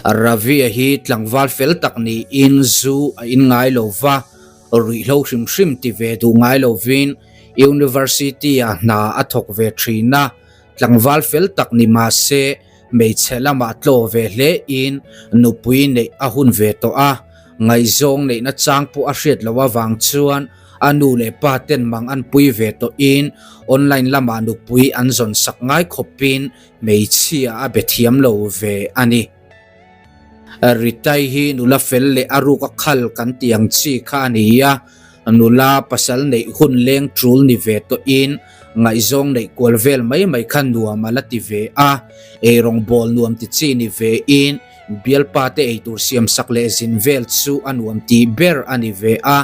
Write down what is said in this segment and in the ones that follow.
Ravi-a hi tlangval fel tak niin zu a in ngai lo va, ruihhlo hrim hrim ti ve duh ngai lovin University-ah hna a thawk ve thin a, tlangval fel tak ni mah se hmeichhe lamah tlaw ve hle in nupui neih a hun ve tawh a, ngaihzawng neihna chang pawh a hriat loh avang chuan a nu leh pa ten mang an pui ve tawh in online lamah nupui an zawn sak ngai khawpin hmeichhia a be thiam lo ve a ni. Ritai hi nula fel leh a ruk a khal kan tih ang chi kha a ni a, nula pasal neih hun leng tul ni ve tawhin ngaihzawng neih kual vel mai mai kha nuam a la ti ve a, eirawng bawl nuam ti chi ni ve in bialpa te eitur siam sak leh zin vel chu a nuam tih ber a ni ve a,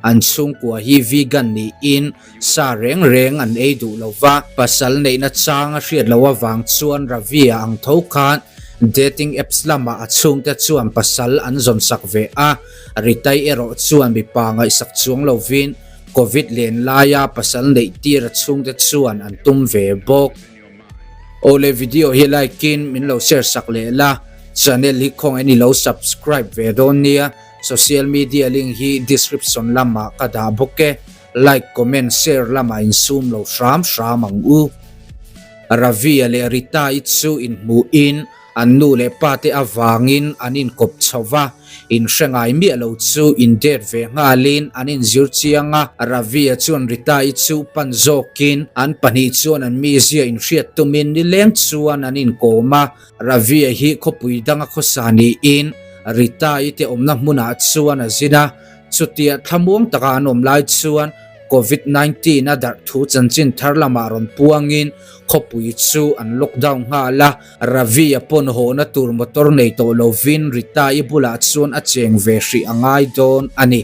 an chhungkua hi vegan niin sa reng reng an ei duh lo va, pasal neihna chang a hriat loh avang chuan Ravi-a ang tho khan dating apps lamah a chhungte chuan pasal an zawn sak ve a, Ritai erawh chuan mipa ngaihsak chuang lovin Covid len laia pasal neih tir a chhungte chuan an tum ve bawk. Awle video hi like in min lo share sak leh la, channel hi khawngaih in i lo subscribe ve dawn nia, social media link hi description lamah ka dah bawk e. Like, comment, share lamah insum lo hram hram ang u. Ravi-a leh Rita-i chu inhmuhin an nu leh pa te avangin an inkawp chho va, inhre ngai miah lo chu indate ve nghalin an inzir chiang a. Ravi-a chuan Rita-i chu pan zawkin an pahnih chuan an mizia inhriat tumin nileng chuan an inkawm a. Ravi-a hi khawpui danga khawsa niin Rita-i te awmna hmunah chuan a zin a. Chutia thlamuang taka an awm lai chuan Covid 19 a darh thu chanchin thar lamah rawn puangin khawpui chu an lockdown nghal a. Ravi-a pawn hawhna tur motor nei tawh lovin Rita-i bulah chuan a cheng ve hrih a ngai dawn a ni.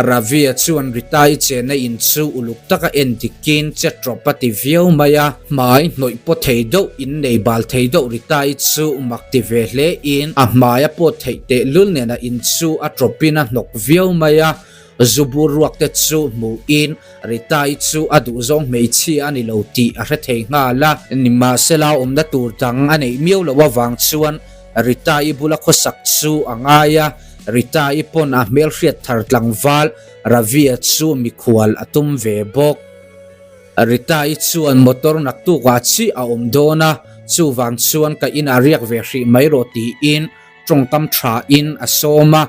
Ravi-a chuan Rita-i chenna in chu uluk taka en dikin che tawp a ti viau mai a. Hmai hnawih pawh thei deuh in nei bal thei deuh Rita-i chu mak ti ve hle in a hmai a pawt theih teh lul nen a in chu a tawp in a hnawk viau mai a, zu bur ruak te chu hmuh in Rita-i chu a duhzawng hmeichhia a ni lo tih a hre thei nghal a. Nimahsela awmna tur dang a neih miau loh avang chuan Rita-i bula khawsak chu a ngai a, Rita-i pawn a hmelhriat thar tlangval Ravi-a chu mikhual a tum ve bawk. Rita-i chuan motor naktukah chiah a awm dawn a, chuvang chuan ka inah riak ve hrih mai rawh tiin tawngkam thain a sawm a,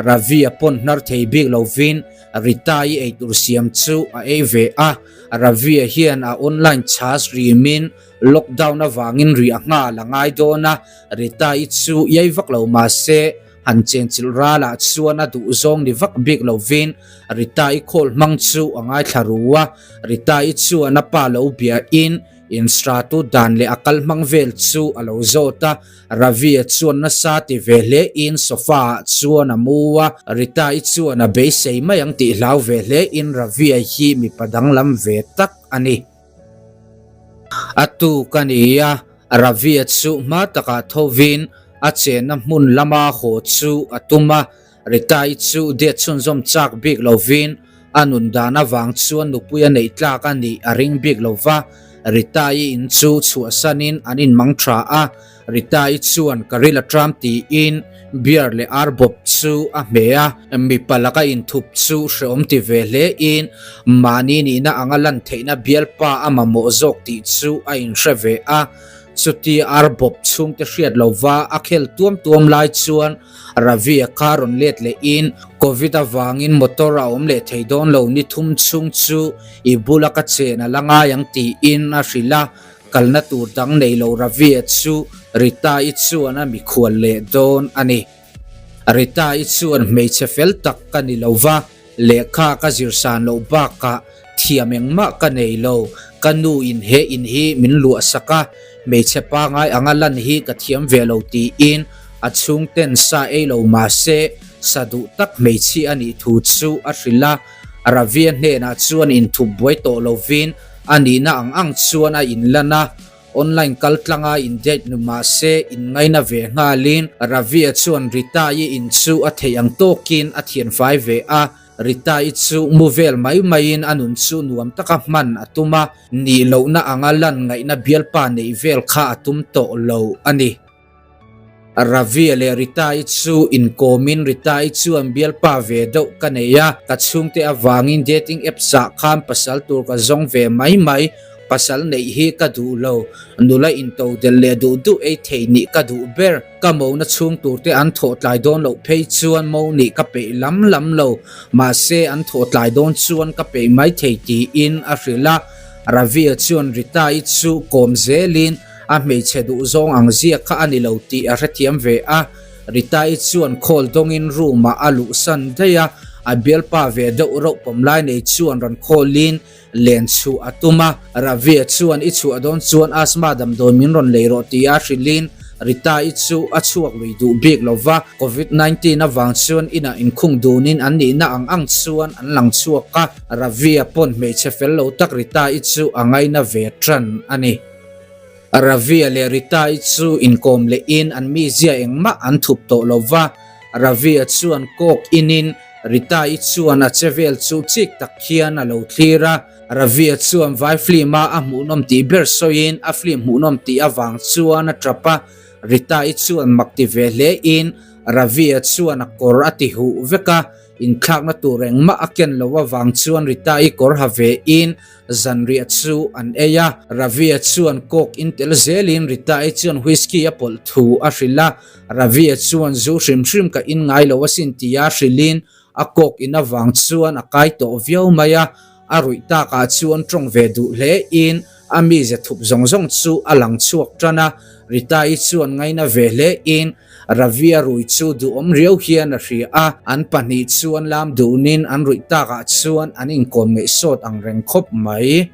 Ravi-a pawn hnar thei bik lovin Rita-i eitur siam chu a ei ve a, Ravi-a hian a online chhas rimin lockdown avangin rih a nghal a ngai dawn a, Rita-i chu iai vak lo mahse Han chenchilh ralah chuan a duhzawng ni vak bik lovin Rita-i call hmang chu a ngaithla ru a, Rita-i chuan a pa lo biahin instratu dan leh a kal hmang vel chu a lo zawt a, Ravi-a chuan nasa ti ve hlein sofa-ah chuan a mu a, Rita-i chuan a beisei mai ang tih hlau ve hlein Ravi-a hi mipa danglam ve tak a ni. A tuk a ni a, Ravi-a chu hma takah thovin a chenna hmun lama haw chu a tum a, Rita-i chu diat chhunzawm chak bik lovin a nun dan avang chuan nupui a neih tlak a nih a ring bik lo va, Rita-i in chu chhuahsanin an inmang tha a, Rita-i chuan ka ril a tram tiin beer leh ar bawp chu a hmeh a, mipa laka inthup chu hreawm ti ve hle in mahni nihna anga lan theihna bialpa a mamawh zawk tih chu a inhre ve a. Chutia ar bawp chhungte hriat lova a khel tuam tuam lai chuan Ravi-a kha rawn let leh in Covid avangin motor a awm leh thei dawn lo ni thum chhung chu i bula ka chen a la ngai ang tiin a hrilh a. Kalna tur dang nei lo Ravi-a chu Rita-i chuan a mikhual leh dawn a ni. Rita-i chuan hmeichhe fel tak ka ni lo va, lehkha ka zir san loh bakah thiam engmah ka nei lo. Ka nu in he in hi min luah sak a, hmeichhe pangai anga lan hi ka thiam ve lo tiin a chhungten sa ei lo mahse sa duh tak hmeichhia a nih thu chu a hrilh a. Ravi-a hnenah chuan inthup buai tawh lovin a nihna ang ang chuan a inlan a, online kal tlanga in date nu mah se inngaina ve nghalin Ravi-a chuan Rita-i in chu a theih ang tawkin a thianfai ve a, Rita-i chu mu vel mai maiin a nun chu nuam taka hman a tum a, nih lohna anga lan ngaihna bialpa neih vel kha a tum tawh lo a ni. Ravi-a leh Rita-i chu inkawmin Rita-i chuan bialpa ve deuh ka nei a, ka chhungte avangin dating apps ah khan pasal tur ka zawng ve mai mai, pasal neih hi ka duh lo, nula intodelh leh duh duh ei thei nih ka duh ber, ka mona chhung turte an thawh tlai dawn loh phei chuan mo nih ka peih lam lam lo, mahse an thawh tlai dawn chuan ka peih mai thei tiin a hrilh a, Ravi-a chuan Rita-i chu kawm zelin A hmeichhe duhzawng ang ziak kha a ni lo tih a hrethiam ve a, Rita-i chuan call dawngin room-ah a luhsan daih a, a bialpa ve deuh rauh pawm lai nei chuan rawn call-in len chhuah a tum a. Ravi-a chuan i chhuah dawn chuan asthma damdawi min rawn lei rawh tia hrilhin Rita-i chu a chhuak lui duh bik lo va, Covid 19 avang chuan inah inkhung dunin an nihna ang ang chuan an lang chhuak a, Ravi-a pawn hmeichhe fel lo tak Rita-i chu a ngaina ve tan a ni. Ravi-a leh Rita-i chu inkawm lehin an mizia engmah an thup tawh lo va, Ravi-a chuan kawk inin Rita-i chuan a che vel chu chik tak hian a lo thlir a. Ravi-a chuan vai film-a a hmuhnawm tih ber sawiin a film hmuhnawm tih avang chuan a tap a, Rita-i chuan mak ti ve hlein Ravi-a chuan a kawr a ti huh vek a, inthlakna tur engmah a ken loh avang chuan Rita-i kawr ha vein Zanriah chu an ei a, Ravi-a chuan coke in tel zelin Rita-i chuan whisky a pawlh thu a hrilh a, Ravi-a chuan zu hrim hrim ka in ngai lo asin tia hrilhin a coke in avang chuan a kai tawh viau mai a, a ruih takah chuan tawng ve duh hle in a mize thup zawng zawng chu a lang chhuak tan a, Rita-i chuan ngaina ve hle in Ravi-a rui chu duhawm riau hian a hria a, an pahnih chuan lam duhnin an ruih takah chuan an inkawm ngeih sawt ang reng khawp mai.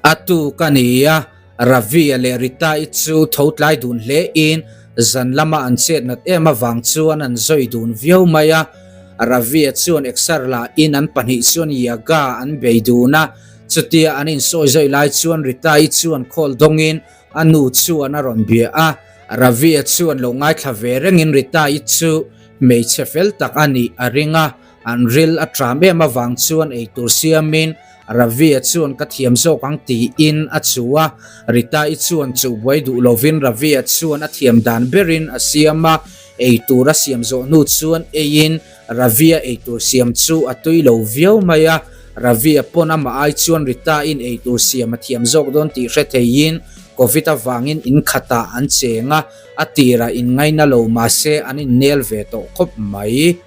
A tuk a ni a, Ravi-a leh Rita-i chu tho tlai dun hle in zan lama an chet nat em avang chuan an zawi dun viau mai a. Ravi-a chuan exer la in an pahnih chuan yoga an bei dun a, chutia an insawi zawi lai chuan Rita-i chuan call dawngin A nu chuan a rawn bia a, Ravi-a chuan lo ngaithla ve rengin Rita-i chu hmeichhe fel tak a nih a ring a, an ril a ṭam em avang chuan eitur siamin Ravi-a chuan ka thiam zawk ang tiin a chu a, Rita-i chuan chuhbuai duh lovin Ravi-a chuan a thiam dan berin a siam a, eitur a siam zawh hnu chuan eiin Ravi-a eitur siam chu a tui lo viau mai a, Ravi-a pawn amah ai chuan Rita-in eitur siam a thiam zawk dawn tih hre theiin Covid avangin in khatah an cheng a, a tirah in ngaina lo mahse an innel ve tawh khawp mai.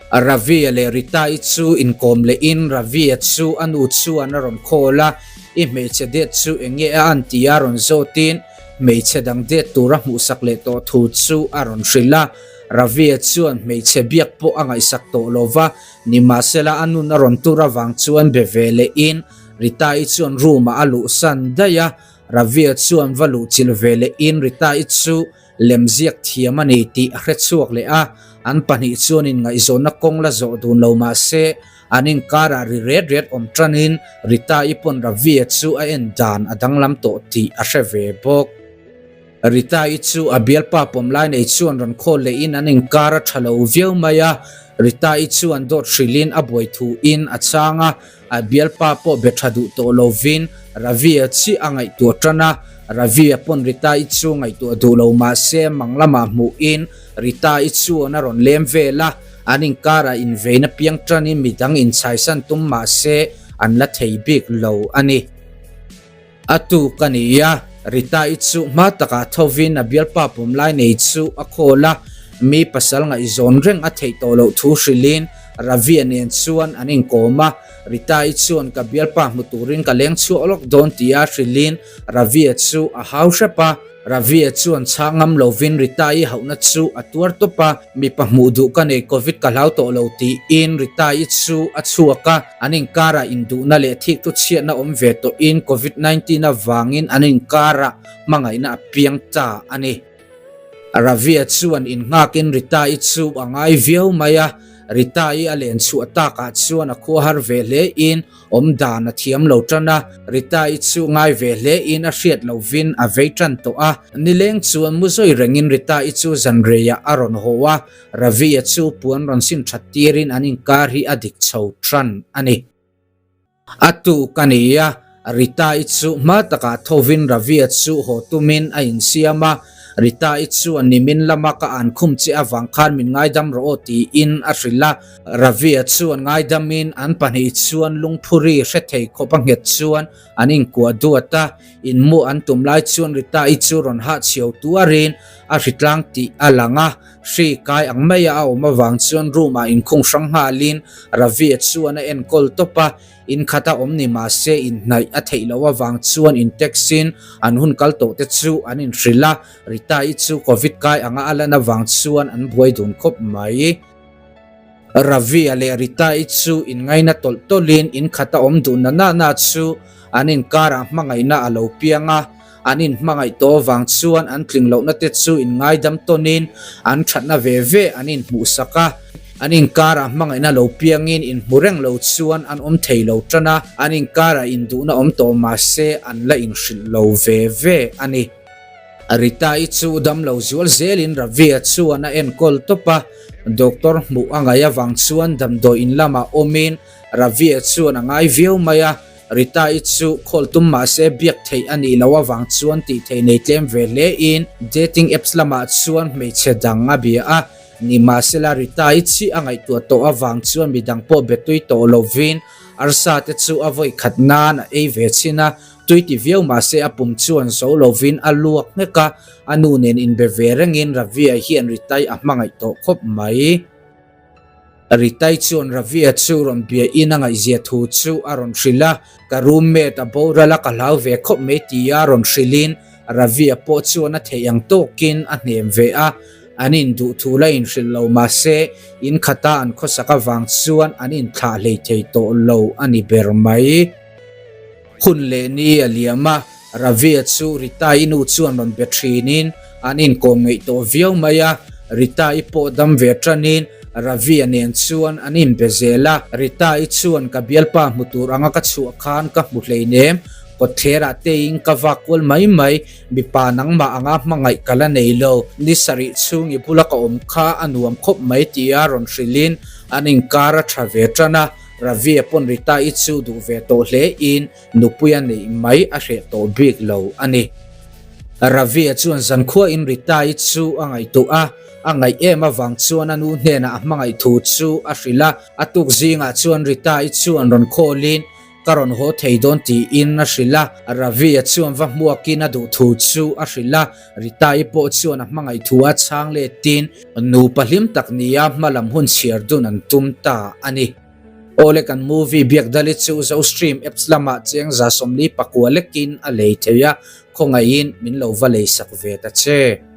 Ravi-a leh Rita-i chu inkawm lehin Ravi-a chu a nu chuan a rawn call a, I hmeichhe det chu eng nge a an tia rawn zawtin hmeichhe dang det tur a hmuhsak leh tawh thu chu a rawn hrilh a. Ravi-a chuan hmeichhe biak pawh a ngaihsak tawh lo va, nimahsela a nun a rawn tur avang chuan be ve lehin Rita-i chuan room-ah a luhsan daih a. Ravi-a chuan va luhchilh ve lehin Rita-i chu lemziak thiam a ni tih a hre chhuak leh a, an pahnih chuan inngaihzawnna kawng la zawh dun lo mah se an inkarah ri ret ret awm tanin Rita-i pawn Ravi-a chu a en dan a danglam tawh tih a hre ve bawk. Rita-i chu a bialpa pawm lai nei chuan rawn khawl lehin an inkar a tha lo viau mai a, Rita-i chuan dawt hrilhin a buai thuin a chhang a, a bialpa pawh be tha duh tawh lovin Ravi-a chiah a ngaihtuah tan a, Ravi-a pawn Rita-i chu ngaihtuah duh lo mah se mang lamah hmuhin Rita-i chuan a rawn lem vel a, an inkarah inveina piang tanin midang inchhaisan tum mah se an la thei bik lo a ni. A tuk a ni a, Rita-i chu hma takah thovin a bialpa pawm lai nei chu a call a, mi pasal ngaihzawn reng a theih tawh loh thu hrilhin Ravi-a nen chuan an inkawm a, Rita-i chuan ka bialpa hmu turin ka leng chhuak lawk dawn tia hrilhin Ravi-a chu a hau hrep a. Ravi-a chuan chhang ngam lovin Rita-i hauhna chu a tuar tawp a, mipa hmuh duh ka nei Covid ka hlau tawh lo tiin Rita-i chu a chhuak a, an inkarah induhna leh thik thu chhiatna awm ve tawhin Covid 19 avangin an inkarah hmangaihna a piang ta a ni. Ravi-a chuan innghakin Rita-i chu a ngai viau mai a, Rita-i a len chhuah takah chuan a khua har ve hlein Awm dan a thiam lo tan a, Rita-i chu ngai ve hle in a hriat lovin a vei tan tawh a. Nileng chuan mu zawi rengin Rita-i chu zanreiah a rawn haw a, Ravi-a chu puan rawn sin that tirin an inkar hi a dik chho tan a ni. A tuk a ni a, Rita-i chu hma takah thovin Ravi-a chu haw tumin a insiam a. Rita-i chuan nimin lama ka an khum che avang khan min ngaidam rawh aw tiin a hrilh a. Ravi-a chuan ngaidamin an pahnih chuan lungphuri hre thei khawp a nghet chuan an inkuah duat a. Inhmuh an tum lai chuan Rita-i chu rawn hahchhiau tuarin a hritlang tih a lang a. Hri kai ang maia a awm avang chuan room ah inkhung hrang nghalin Ravi-a chuan a enkawl tawp a, in khata awm ni mah se inhnaih a theih loh avang chuan in taxi-in an hun kal tawh te chu an inhrilh a, Rita-i chu Covid kai anga a lan avang chuan an buai dun khawp mai. Ravi-a leh Rita-i chu inngaina tawlh tawlhin in khata awm duh na na na chu an inkarah hmangaihna a lo piang a, An inhmangaih tawh avang chuan an tling lohna te chu inngaidam tawnin an thatna ve ve an inhmuhsak a. An inkarah hmangaihna lo piangin inhmu reng lo chuan an awm thei lo tan a, an inkarah induhna awm tawh mah se an la inhrilh lo ve ve a ni. Rita-i chu dam lo zual zelin Ravi-a chuan a enkawl tawp a, doctor hmuh a ngaih avang chuan damdawi in lamah awmin Ravi-a chuan a ngai viau mai a. Rita-i chu call tum mahse biak theih a nih loh avang chuan tih theih nei tlem ve hle in dating apps lamah chuan hmeichhe dang a bia a, nimahsela Rita-i chiah a ngaihtuah tawh avang chuan midang pawh be tui tawh lovin arsa te chu a vawi khat nan a ei ve chhin a, tui ti viau mahse a pum chuan zo lovin a luak nghek a, a nu nen inbe ve rengin Ravi-a hian Rita-i a hmangaih tawh khawp mai. Ritai chuan Ravi-a chu rawn bia in a ngaihzia thu chu a rawn hrilh a, ka roommate a boral a ka hlau ve khawp mai tia rawn hrilhin Ravi-a pawh chuan a theih ang tawkin a hnem ve a, an induh thu la inhrilh lo mahse in khata an khawsak avang chuan an inthlah hlei thei tawh lo a ni ber mai. Hun leh ni a liam a, Ravi-a chu Rita-i nu chuan rawn be thinin an inkawm ngeih tawh viau mai a, Rita-i pawh dam ve tanin Ravi-a nen chuan an inbe zel a, Rita-i chuan ka bialpa hmu tur anga ka chhuah khan ka hmu hleinem, kawtthlerah teiin ka vak kual mai mai, mipa nangmah anga hmangaih ka la nei lo, ni sarih chhung i bula ka awm kha a nuam khawp mai tia rawn hrilhin an inkar a tha ve tan a. Ravi-a pawn Rita-i chu duh ve tawh hle in nupui a neih mai a hreh tawh bik lo a ni. Ravi-a chuan zankhua in Rita-i chu a ngaihtuah a, a ngaih em avang chuan a nu hnenah a hmangaih thu chu a hrilh a. A tuk zingah chuan Rita-i chuan rawn call in ka rawn haw thei dawn tiin a hrilh a. Ravi-a chuan va hmuakin a duh thu chu a hrilh a, Rita-i pawh chuan a hmangaih thu a chhang letin nupa hlim tak nia hmalam hun chhiar dun an tum ta a ni. Awle kan movie Biakdali chu Zostream apps lamah chengza 44 lekin a lei thei a, khawngaihin min lo va leisak ve ta che.